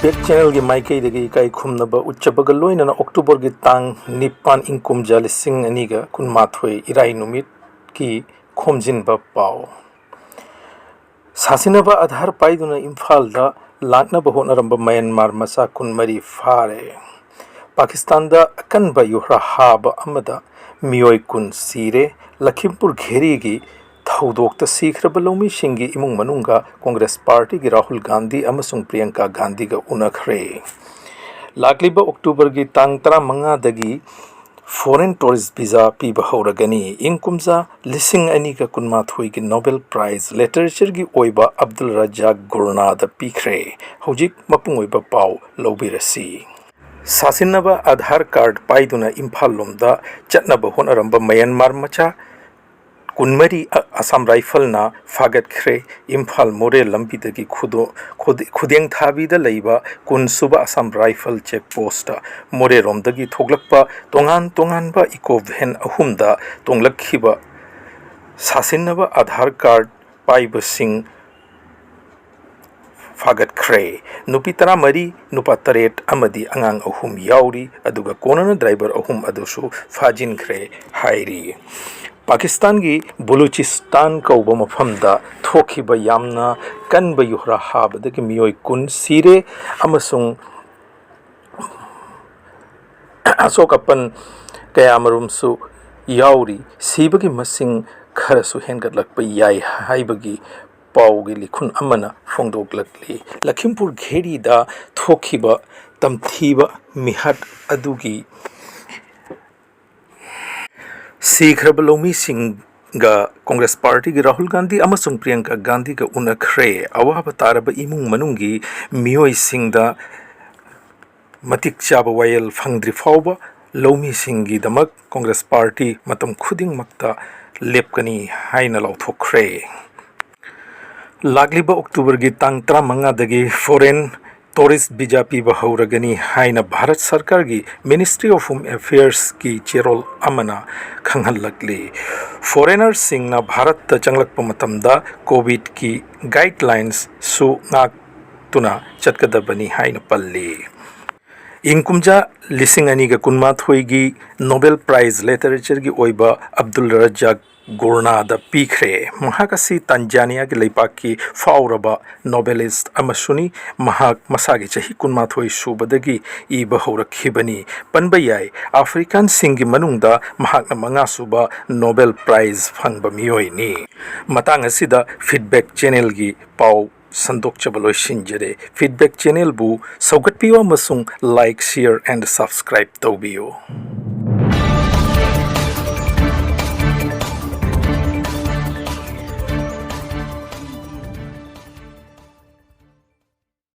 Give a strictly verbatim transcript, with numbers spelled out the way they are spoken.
ꯆꯦꯅꯦꯜꯒꯤ ꯃꯥꯏꯀꯩꯗꯒꯤ ꯏꯀꯥꯏ ꯈꯨꯝꯅꯕ ꯎꯠꯆꯕꯒ ꯂꯣꯏꯅꯅ ꯑꯣꯛꯇꯣꯕꯔꯒꯤ ꯇꯥꯡ ꯅꯤꯄꯥꯟ, ꯏꯪ ꯀꯨꯝꯖꯥ ꯂꯤꯁꯤꯡ ꯑꯅꯤꯒ ꯀꯨꯟꯃꯥꯊꯣꯏ, ꯏꯔꯥꯏ ꯅꯨꯃꯤꯠꯀꯤ ꯈꯣꯝꯖꯤꯟꯕ ꯄꯥꯎ꯫ ꯁꯥꯁꯤꯟꯅꯕ ꯑꯙꯥꯔ ꯄꯥꯏꯗꯨꯅ ꯏꯝꯐꯥꯜꯗ ꯂꯥꯛꯅꯕ ꯍꯣꯠꯅꯔꯝꯕ ꯃꯌꯥꯟꯃꯥꯔ ꯃꯆꯥ ꯀꯨꯟꯃꯔꯤ ꯐꯥꯔꯦ꯫ ꯄꯥꯀꯤꯁꯇꯥꯟꯗ ꯑꯀꯟꯕ ꯌꯨꯍ꯭ꯔꯥ ꯍꯥꯕ ꯑꯃꯗ ꯃꯤꯑꯣꯏ ꯀꯨꯟ ꯁꯤꯔꯦ꯫ ꯂꯈꯤꯝꯄꯨꯔ ꯘꯦꯔꯤꯒꯤ ꯊꯧꯗꯣꯛꯇ ꯁꯤꯈ꯭ꯔꯕ ꯂꯧꯃꯤꯁꯤꯡꯒꯤ ꯏꯃꯨꯡ ꯃꯅꯨꯡꯒ ꯀꯣꯡꯒ꯭ꯔꯦꯁ ꯄꯥꯔꯇꯤꯒꯤ ꯔꯥꯍꯨꯜ ꯒꯥꯟꯙꯤ ꯑꯃꯁꯨꯡ ꯄ꯭ꯔꯤꯌꯪꯀꯥ ꯒꯥꯟꯙꯤꯒ ꯎꯅꯈ꯭ꯔꯦ꯫ ꯂꯥꯛꯂꯤꯕ ꯑꯣꯛꯇꯣꯕꯔꯒꯤ ꯇꯥꯡ ꯇꯔꯥꯃꯉꯥꯗꯒꯤ foreign tourist visa ꯄꯤꯕ ꯍꯧꯔꯒꯅꯤ꯫ ꯏꯪ ꯀꯨꯝꯖꯥ ꯂꯤꯁꯤꯡ ꯑꯅꯤꯒ ꯀꯨꯟꯃꯥꯊꯣꯏꯒꯤ Nobel Prize Literatureꯒꯤ ꯑꯣꯏꯕ ꯑꯕꯗꯨꯜ ꯔꯖꯥꯛ ꯒꯨꯔꯅꯥꯗ ꯄꯤꯈ꯭ꯔꯦ꯫ ꯍꯧꯖꯤꯛ ꯃꯄꯨꯡ ꯑꯣꯏꯕ ꯄꯥꯎ ꯂꯧꯕꯤꯔꯁꯤ꯫ ꯁꯥꯁꯤꯟꯅꯕ ꯑꯙꯥꯔ ꯀꯥꯔꯗ ꯄꯥꯏꯗꯨꯅ ꯏꯝꯐꯥꯜ ꯂꯣꯝꯗ ꯆꯠꯅꯕ ꯍꯣꯠꯅꯔꯝꯕ ꯃꯌꯥꯟꯃꯥꯔ ꯃꯆꯥ ꯀꯨꯟꯃꯔꯤ ꯑ-, ꯑꯁꯥꯝ ꯔꯥꯏꯐꯜꯅ ꯐꯥꯒꯠꯈ꯭ꯔꯦ꯫ ꯏꯝꯐꯥꯜ ꯃꯣꯔꯦ ꯂꯝꯕꯤꯗꯒꯤ ꯈꯨꯗꯣ-, ꯈꯨꯗ-, ꯈꯨꯗꯦꯡ ꯊꯥꯕꯤꯗ ꯂꯩꯕ ꯀꯨꯟ ꯁꯨꯕ ꯑꯁꯥꯝ ꯔꯥꯏꯐꯜ ꯆꯦꯛ ꯄꯣꯁꯇ ꯃꯣꯔꯦꯔꯣꯝꯗꯒꯤ ꯊꯣꯛꯂꯛꯄ ꯇꯣꯉꯥꯟ ꯇꯣꯉꯥꯟꯕ ꯏꯀꯣ ꯚꯦꯟ ꯑꯍꯨꯝꯗ ꯇꯣꯡꯂꯛꯈꯤꯕ ꯁꯥꯁꯤꯟꯅꯕ ꯑꯙꯥꯔ ꯀꯥꯔꯗ ꯄꯥꯏꯕꯁꯤꯡ ꯐꯥꯒꯠꯈ꯭ꯔꯦ꯫ ꯅꯨꯄꯤ ꯇꯔꯥꯃꯔꯤ, ꯅꯨꯄꯥ ꯇꯔꯦꯠ ꯑꯃꯗꯤ ꯑꯉꯥꯡ ꯑꯍꯨꯝ ꯌꯥꯎꯔꯤ, ꯑꯗꯨꯒ ꯀꯣꯟꯅꯅ ꯗ꯭ꯔꯥꯏꯚꯔ ꯑꯍꯨꯝ ꯑꯗꯨꯁꯨ ꯐꯥꯖꯤꯟꯈ꯭ꯔꯦ ꯍꯥꯏꯔꯤ꯫ ꯄꯥꯀꯤꯁꯇꯥꯟꯒꯤ ꯕꯂꯨꯆꯤꯁꯇꯥꯟ ꯀꯧꯕ ꯃꯐꯝꯗ ꯊꯣꯛꯈꯤꯕ ꯌꯥꯝꯅ ꯀꯟꯕ ꯌꯨꯍ꯭ꯔꯥ ꯍꯥꯕꯗꯒꯤ ꯃꯤꯑꯣꯏ ꯀꯨꯟ ꯁꯤꯔꯦ ꯑꯃꯁꯨꯡ ꯑꯁꯣꯛ ꯑꯄꯟ ꯀꯌꯥꯃꯔꯨꯝꯁꯨ ꯌꯥꯎꯔꯤ꯫ ꯁꯤꯕꯒꯤ ꯃꯁꯤꯡ ꯈꯔꯁꯨ ꯍꯦꯟꯒꯠꯂꯛꯄ ꯌꯥꯏ ꯍꯥꯏꯕꯒꯤ ꯄꯥꯎꯒꯤ ꯂꯤꯈꯨꯟ ꯑꯃꯅ ꯐꯣꯡꯗꯣꯛꯂꯛꯂꯤ꯫ ꯂꯈꯤꯝꯄꯨꯔ ꯘꯦꯔꯤꯗ ꯊꯣꯛꯈꯤꯕ ꯇꯝꯊꯤꯕ ꯃꯤꯍꯥꯠ ꯑꯗꯨꯒꯤ ꯁꯤꯈ꯭ꯔꯕ ꯂꯧꯃꯤꯁꯤꯡꯒ ꯀꯣꯡꯒ꯭ꯔꯦꯁ ꯄꯥꯔꯇꯤꯒꯤ ꯔꯥꯍꯨꯜ ꯒꯥꯟꯙꯤ ꯑꯃꯁꯨꯡ ꯄ꯭ꯔꯤꯌꯪꯀꯥ ꯒꯥꯟꯙꯤꯒ ꯎꯅꯈ꯭ꯔꯦ꯫ ꯑꯋꯥꯕ ꯇꯥꯔꯕ ꯏꯃꯨꯡ ꯃꯅꯨꯡꯒꯤ ꯃꯤꯑꯣꯏꯁꯤꯡꯗ ꯃꯇꯤꯛ ꯆꯥꯕ ꯋꯥꯌꯦꯜ ꯐꯪꯗ꯭ꯔꯤ ꯐꯥꯎꯕ ꯂꯧꯃꯤꯁꯤꯡꯒꯤꯗꯃꯛ ꯀꯣꯡꯒ꯭ꯔꯦꯁ ꯄꯥꯔꯇꯤ ꯃꯇꯝ ꯈꯨꯗꯤꯡꯃꯛꯇ ꯂꯦꯞꯀꯅꯤ ꯍꯥꯏꯅ ꯂꯥꯎꯊꯣꯛꯈ꯭ꯔꯦ꯫ ꯂꯥꯛꯂꯤꯕ ꯑꯣꯛꯇꯣꯕꯔꯒꯤ ꯇꯥꯡ ꯇꯔꯥꯃꯉꯥꯗꯒꯤ foreign tourist visa ꯄꯤꯕ ꯍꯧꯔꯒꯅꯤ ꯍꯥꯏꯅ ꯚꯥꯔꯠ ꯁꯔꯀꯥꯔꯒꯤ Ministry of Home Affairsꯀꯤ ꯆꯦꯔꯣꯜ ꯑꯃꯅ ꯈꯪꯍꯜꯂꯛꯂꯤ꯫ Foreignerꯁꯤꯡꯅ ꯚꯥꯔꯠꯇ ꯆꯪꯂꯛꯄ ꯃꯇꯝꯗ ꯀꯣꯚꯤꯗꯀꯤ guidelinesꯁꯨ ꯉꯥꯛ-, ꯇꯨꯅ ꯆꯠꯀꯗꯕꯅꯤ ꯍꯥꯏꯅ ꯄꯜꯂꯤ꯫ ꯏꯪ ꯀꯨꯝꯖꯥ ꯂꯤꯁꯤꯡ ꯑꯅꯤꯒ ꯀꯨꯟꯃꯥꯊꯣꯏꯒꯤ Nobel Prize Literature ꯒꯤ ꯑꯣꯏꯕ ꯑꯕꯗꯨꯜ ꯔꯖꯥꯛ ꯒꯨꯔꯅꯥꯗ ꯄꯤꯈ꯭ꯔꯦ꯫ ꯃꯍꯥꯛ ꯑꯁꯤ ꯇꯥꯟꯖꯥꯅꯤꯌꯥꯒꯤ ꯂꯩꯄꯥꯛꯀꯤ ꯐꯥꯎꯔꯕ novelist ꯑꯃꯁꯨꯅꯤ꯫ ꯃꯍꯥꯛ ꯃꯁꯥꯒꯤ ꯆꯍꯤ ꯀꯨꯟꯃꯥꯊꯣꯏ ꯁꯨꯕꯗꯒꯤ ꯏꯕ ꯍꯧꯔꯛꯈꯤꯕꯅꯤ꯫ ꯄꯟꯕ ꯌꯥꯏ, ꯑꯐ꯭ꯔꯤꯀꯥꯟꯁꯤꯡꯒꯤ ꯃꯅꯨꯡꯗ ꯃꯍꯥꯛꯅ ꯃꯉꯥꯁꯨꯕ Nobel Prize ꯐꯪꯕ ꯃꯤꯑꯣꯏꯅꯤ꯫ ꯃꯇꯥꯡ ꯑꯁꯤꯗ Feedback Channel ꯒꯤ ꯄꯥꯎ ꯁꯟꯗꯣꯛꯆꯕ ꯂꯣꯏꯁꯤꯟꯖꯔꯦ꯫ Feedback Channel ꯕꯨ ꯁꯧꯒꯠꯄꯤꯌꯨ ꯑꯃꯁꯨꯡ like, share and subscribe ꯇꯧꯕꯤꯌꯨ꯫